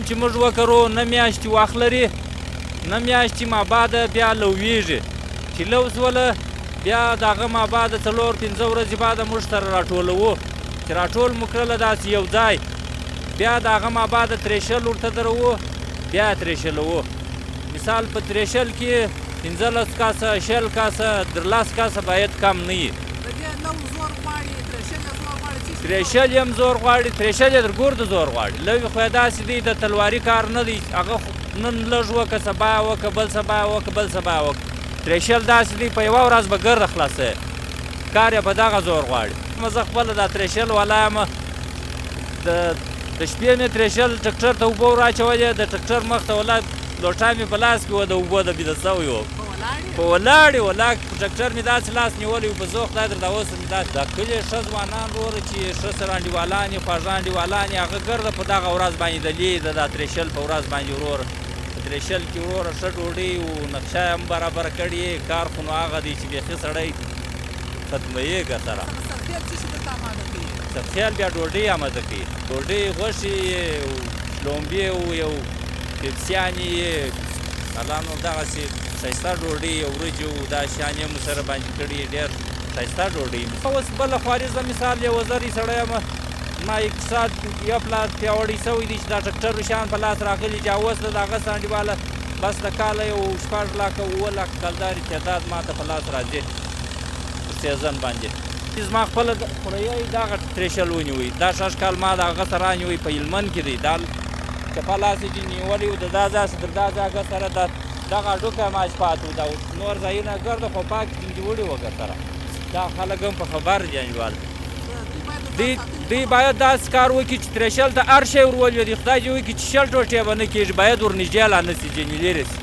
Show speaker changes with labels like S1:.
S1: چې موږ وکرو 9 میاشتې وخت لري، 9 میاشتې مابعده بیا لویږي، چې لو سوله بیا د هغه مابعده 4-5 ورځې بعد موږ سره راټولوو، چې راټول مو کړله داسې یو ځای، بیا د هغه مابعده تریشل ورته دروو، بیا تریشلوو. مثال په تریشل کې 15 کسه، 20 کسه، 13 کسه باید کم نه وي.
S2: د دې لو زور غواړي، تریشل یې زور غواړي، څه شي؟
S1: تریشل یې هم زور غواړي، تریشل یې در ګرده زور غواړي. لوی خو یې داسې دی، د تلواري کار نه دی، هغه خو نن لږ وکړه، سبا یې وکړه، بل سبا یې وکړه، بل سبا یې وکړه. تریشل داسې دی په یوه ورځ به ګرده خلاصوې، کار یې په دغه زور غواړي. زه خپله دا تریشل والا یم، د شپې مې تریشل ټکټر ته اوبه وراچولې، د ټکټر مخ ته ولا لوټه مې په لاس کې وه، د اوبو د بیده سوی وم. په ولاړې ولا ټکټر مې داسې لاس نیولی و، په زه خدای در دا اوس مې داسې. د کلي ښه ځوانان وروره چې ښه سره انډیوالان یې، خواږه انډیوالان یې، هغه ګرده په دغه ورځ باندې د لې د دا تریشل په ورځ باندې وروره، په تریشل کې وروره ښه ډوډۍ و نقشه یې هم برابره کړې، کار خو نو هغه دی چې بیخي سړی ختموي ګه سره.
S2: سرخېل څه شي درته اماده کوي؟
S1: سرخېل بیا ډوډۍ اماده کوي، ډوډۍ، غوښې شلومبې او یو پیپسیانې یې، الله نو دغسې ښایسته ډوډۍ او وریجې او دا شیان یې مو سره باندې کړي، ډېر ښایسته ډوډۍ. اوس بله خواري زه مثال یو زری سړی یم، ما اقتصاد یو پلا پیاوړی سوی دی چې دا ټکټر شیان په لاس راغلي چې اوس د هغه انډیواله بس د کاله یو 6 لاکه 7 لاکه کلدارې تعداد ما ته په لاس راځي په سیزن باندې. زما خپله خوريی دغه تریشل ونیوی، دا شش کال ما د هغه سره رانیوی، په هلمند کې دی، دا چپه لاس یې چې نیولی و، د دا ځای څخه تر دا ځای هغه سره دغه هډوکی ما چې پاتې و، دا نور ځایونه ګرده خو پاک ټینګې وړي وه سره. دا خلک هم په خبر دي انډیوال. دوی باید داسې کار وکړي چې تریشل ته هر شی ور ولوېږي، خدای دې وکړي چې 20 ټوټې به نه کېږي، باید ورنږدې لا نه شي، ځینې لرې شي.